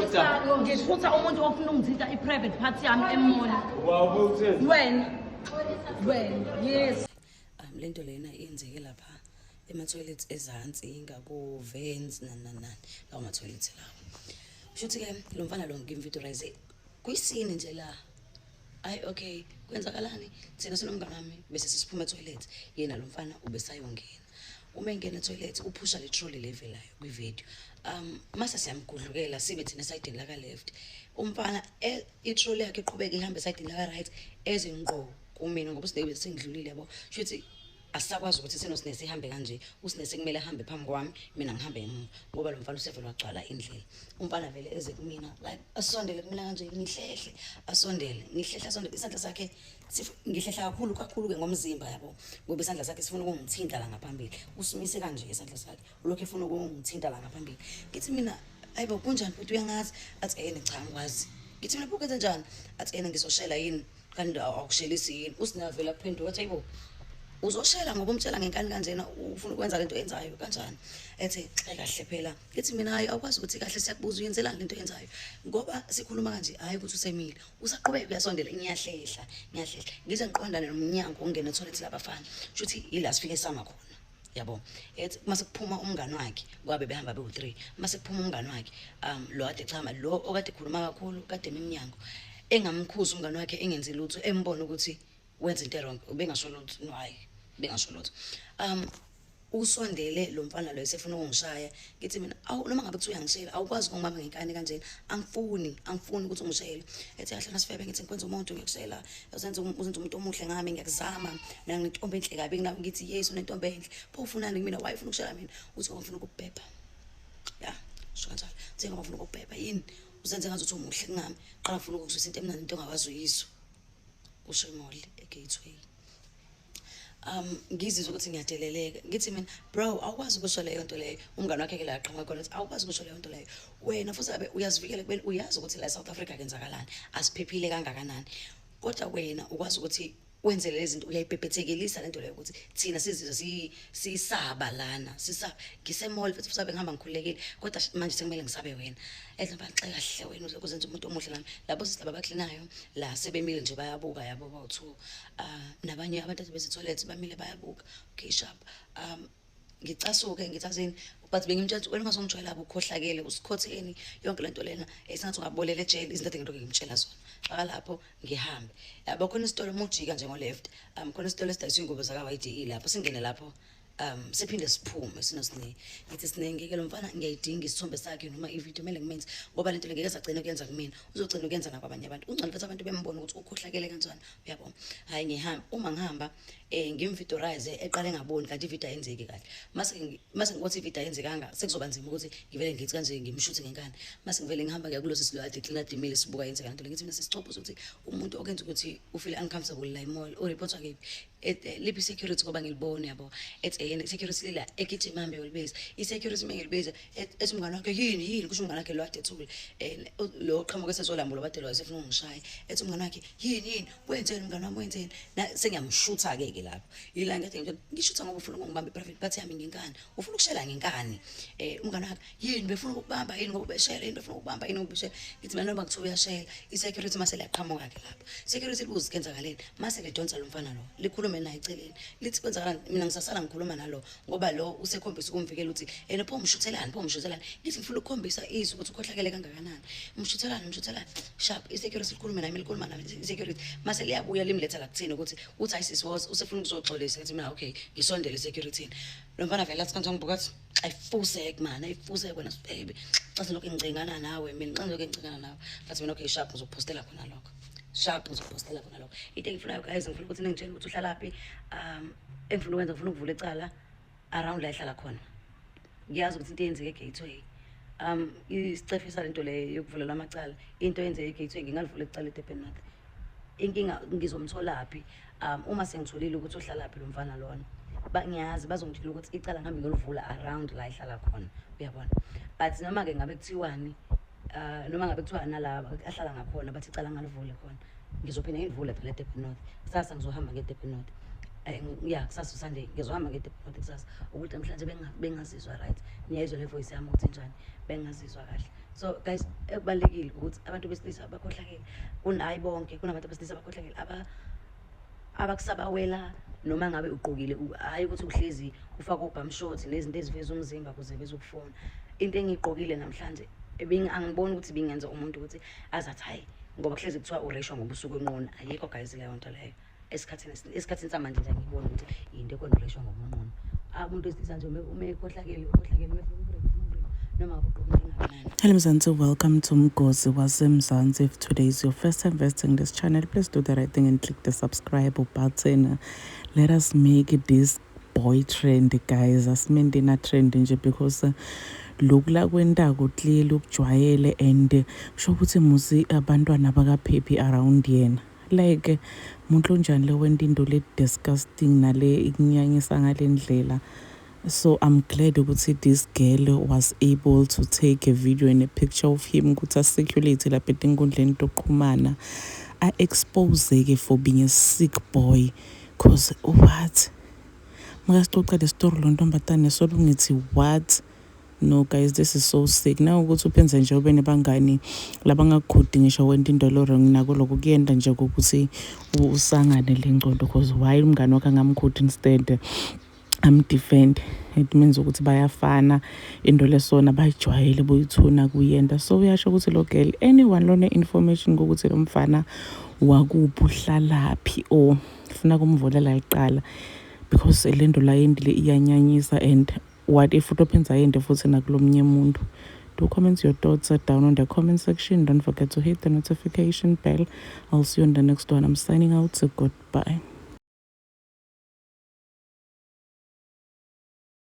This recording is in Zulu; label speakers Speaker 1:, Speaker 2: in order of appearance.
Speaker 1: Ngithutha umuntu ofuna ukungithinta i-private part yami e-mall. Wena. Wena. Yes.
Speaker 2: Lento lena iyenzeke lapha ema-toilet ezansi ngako-Vans, nani nani nani, lawo ma-toilet lawo. Kusho ukuthi-ke lo mfana lo ngimvidorize kwisini nje la. Hayi, okay, kwenzakalani? Thina sinomngane wami bese sesiphuma e-toilet, yena lo mfana ubesayongena. Uma engena e-toilet uphusha le trolley le evelayo kwividiyo. Mase siyamgudlukela, sibe thina esayidini laka-left. Umfana i-trolley yakhe iqhubeke ihambe esayidini laka-right, eze ngqo kumina ngoba uSine sengidlulile, yabo. Sho ukuthi asisakwazi ukuthi sinoSine sihambe kanje. USine sekumele ahambe phambi kwami, mina ngihambe ngemuva, ngoba lo mfana usevele wagcwala indlela. Umfana vele eze kumina, like asondele kumina kanje, ngihlehle, asondele, ngihlehle, asondele. Isandla sakhe ngihlehla kakhulu kakhulu-ke ngomzimba, yabo, ngoba isandla sakhe sifuna ukungithinta la ngaphambili. Usimise kanje isandla sakhe, ulokhu efuna ukungithinta la ngaphambili. Ngithi mina, "Hayibo, kunjani futhi, uyangazi?" Athi, "Ene, cha, angikwazi." Ngithi mina, "Pho kwenze njani?" Athi, "Ene, ngizoshela yini? Kanti awushelisi yini?" Usinavela aphenduka athi, "Hayibo, uzoshela ngoba umtshela ngenkani kanjena, ufuna ukwenza lento oyenzayo kanjani?" Ethi, "Xe kahle phela." Ngithi mina, "Hayi, awukwazi ukuthi kahle, siyakubuza, uyenzelani lento oyenzayo?" Ngoba sikhuluma kanje, hhayi ukuthi usemile, usaqhubeka uyasondela. Ngiyahlehla, ngiyahlehla, ngize ngiqondane nomnyango ongena ethoyilethi labafana. Kusho ukuthi yila sifike sama khona, yabo. Ethi mase kuphuma umngani wakhe, ngoba bebehamba bewu-three, mase kuphuma umngani wakhe, lo kade chama, lo okade ekhuluma kakhulu, kade emi emnyango, engamkhuzi umngani wakhe, engenzi lutho, embona ukuthi wenza into e-wrong, ubengasho lutho. No, hhayi, bengasho lutho. Usondele lo mfana lo, esefuna ukungishaya. Ngithi mina, "Awu, noma ngabe kuthiwa uyangishela, awukwazi ukungibamba ngenkani kanjena. Angifuni, angifuni ukuthi ungishele." Ethi, "Kahle nasifebe." Ngithi, "Ngikwenza umuntu, ngiyakushela, uzenza umuntu omuhle ngami, ngiyakuzama mina, nginentombi enhle kabi kunawe." Ngithi, "Yes, unentombi enhle, pho ufunani kumina? Why ufuna ukushela mina?" Uthi, "Ngoba ngifuna ukubhebha." Ya, sho kanjalo. Uthi, "Ngoba ngifuna ukubhebha." Yini uzenze ngazuthi umuhle kunami? Qala ngifuna ukukuzwisa into emnandi, into ongakwazi uyizwa. Usho e-mall e-Gateway. Ngizizwe ukuthi ngiyadeleleka. Ngithi mina, "Bro, awukwazi ukusho leyo nto leyo." Umngane wakhe ke la aqhamuka khona ukuthi awukwazi ukusho leyo nto leyo wena, futhi abe uyazivikela ekubeni uyazi ukuthi la e-South Africa kwenzakalani, asiphephile kangakanani, kodwa wena ukwazi ukuthi wenze lezi zinto, uyayibhebhethekelisa lento leyo ukuthi thina sizizwe sisaba lana, sisaba. Ngise-mall futhi sabe ngihamba ngikhululekile, kodwa manje sekumele ngisabe wena. Ethi mfana, kahle wena, uze kuzenza umuntu omuhle nami. Labo sisi laba abaklinayo la sebemile nje bayabuka, yabo, bawu-two, nabanye abantu beze-toilet bamile bayabuka. Okay, sharp. Ngicasuke, ngithi azini, but bengimtshela ukuthi wena ungazongijwayela, ukhohlakele, usikhotheni, yonke lento lena, esingathi ungabolela ejele, izinto ade ngilokhu ngimtshela zona. Xaka lapho ngihambe, yabo, khona isitolo uma ujika nje ngo-left, khona isitolo esidayiswa iy'ngubo zaka-YDE lapho. Singene lapho, siphinde siphume sinoSine. Ngithi, "Sine, ngeke, lo mfana ngiyayidinga isithombe sakhe noma ividiyo, kumele ngimenze, ngoba lento le ngeke sagcina ukuyenza kumina, uzogcina ukuyenza nakwabanye abantu. Ungcono futhi abantu bembone ukuthi ukhohlakele kanjani, uyabo." Hhayi, ngihambe. Uma ngihamba, ngimvidorize, eqale engaboni, kanti ividiyo ayenzeki kahle. Mase ngikuthi ividiyo ayenzekanga, sekuzoba nzima ukuthi ngivele ngithi kanje ngimshuthe ngenkani. Mase ngivele ngihamba ngiya kulo sisi lo ade klina dimile, sibuka yenzeka lento le. Ngithi mina, "Sisicopho ukuthi umuntu okwenza ukuthi u-feel uncomfortable la e-mall ureportwa kephi? Liphi i-security, ngoba ngilibone?" Yabo. Ethi, "Yena i-security lila." Egijima, hambe yolibiza i-security. Uma ngilibiza, ethi umngane wakhe, "Yini, yini?" Kusho umngane wakhe lo ade ethule, lo qhamuka esezolambula bade lo esefuna ukungishaya. Ethi umngane wakhe, "Yini, yini, wenzeni mngane wami, wenzeni?" Sengiyamshutha-ke ke lapho. Yila ngathi ngitshela, ngishutha ngoba ufuna ukungibamba i-private part yami ngenkani, ufuna ukushela ngenkani. Umngane wakhe, "Yini, befuna ukukubamba yini ngoba ubeshela? Yini, befuna ukukubamba yini ngoba ubeshela?" Ngithi mina, "Noma kuthiwa uyashela." I-security mase liyaqhamuka-ke lapho. Security libuze kenzakaleni, mase lidonsa lo mfana lo, likhulume naye eceleni, lithi, "Kwenzakalani?" Mina ngisasala ngikhuluma nalo, ngoba lo usekhombisa ukumvikela ukuthi yena, "Pho umshuthelani? Pho umshuthelani?" Ngithi, "Ngifuna ukukhombisa izwi ukuthi ukhohlakele kangakanani. Umshuthelani, umshuthelani?" Sharp, i-security likhulume nami, likhuluma nami i-security, mase liyabuya limletha la kuthina ukuthi uthi, "Hayi sisi, was usefuna ukuzoxolisa." Ngithi mina, "Okay." Ngisondele e-securityni. Lo mfana vele athi kanje, ngibuka, athi, "Ayifusek man, ayifusek wena sibebe, xa selokhu ngicingana nawe mina, xa selokhu ngicingana nawe." Ngathi mina, "Okay, sharp, ngizokupostela khona lokho. Sharp, ngizokupostela khona lokho." Into engifunayo guys, ngifuna ukuthi ningitshele ukuthi uhlalaphi. Engifuna ukwenza, ngifuna ukuvula icala around la ehlala khona. Ngiyazi ukuthi into eyenzeke e-Gateway, isicefisa lento leyo yokuvulela amacala. Into eyenzeke e-Gateway, ngingalivula icala eDurban North. Inkinga, ngizomtholaphi? Uma sengitholile ukuthi uhlalaphi lo mfana lona, ngiyazi bazongitshela ukuthi icala ngihambe ngiyolivula around la ehlala khona, uyabona. But noma-ke ngabe kuthiwani, noma ngabe kuthiwa nalaba ahlala ngakhona bathi icala ngalivule khona, ngizophinda ngilivule phela eDurban North. Kusasa ngizohamba nge-Durban North. Ya, kusasa uSunday ngizohamba nge-Deptford kusasa, ukuthi namhlanje bengingazizwa right. Niyayizwa le voice yami ukuthi njani, bengingazizwa kahle. So guys, ekubalulekile ukuthi abantu besilisa bakhohlakele, kunayi bonke, kunabantu besilisa abakhohlakele abakusabawela noma ngabe ugqokile, hhayi ukuthi uhlezi ufake ubum short nezinto eziveza umzimba kuze bezokufuna. Into engiyigqokile namhlanje angiboni ukuthi ibingenza umuntu ukuthi azathi hhayi, ngoba kuhlezi kuthiwa ureyishwa ngobusuku enquna. Ayikho guys leyo nto leyo. Esikhathini samanje nje angiyiboni ukuthi yinto ekhona ureyishwa ngoba unquna. Umuntu wesilisa nje uma ekhohlakele, ukhohlakele, uma efuna uku-rape, ufuna uku-rape, noma ngabe ugqoke into engakanani.
Speaker 3: Hello Mzansi, welcome to Mgosi waseMzansi. If today is your first time visiting this channel, please do the right thing and click the subscribe button. Let us make this boy trend, guys. Asimendena trend nje because lokhu la kwentako clearly ukujwayele and kusho ukuthi musi abantwana abakaphephi around yena. Like, umuntu onjani le wenta into le disgusting nale ikunyanyisa ngale ndlela? So I'm glad ukuthi this girl was able to take a video and a picture of him ukuthi a-circulate lapha etinkundleni tokuxhumana, a-expose-ke for being a sick boy, 'cause what, makasicoca le story lo ntombazane, solo ngithi what? No guys, this is so sick. Nawukuthi uphenze nje ube nebangani labangakukhudi ngisho wenta into lo wrong, nako lokho kuyenda nje ukuthi usangane le ngcondo, 'cause why umngani wakhe angamkhudi instead am-defend? It means ukuthi bayafana, into lesona bayijwayele boyithuna kuyenda. So uyasho ukuthi lo girl, anyone lone information kokuthi lo mfana wakuphi, uhlalaphi, or funa kumvulela liqala, because le nto la yendile iyanyanyisa. And what if utophenza yende futhi nakulomnye umuntu? Do comment your thoughts down on the comment section. Don't forget to hit the notification bell. I'll see you on the next one. I'm signing out, so goodbye.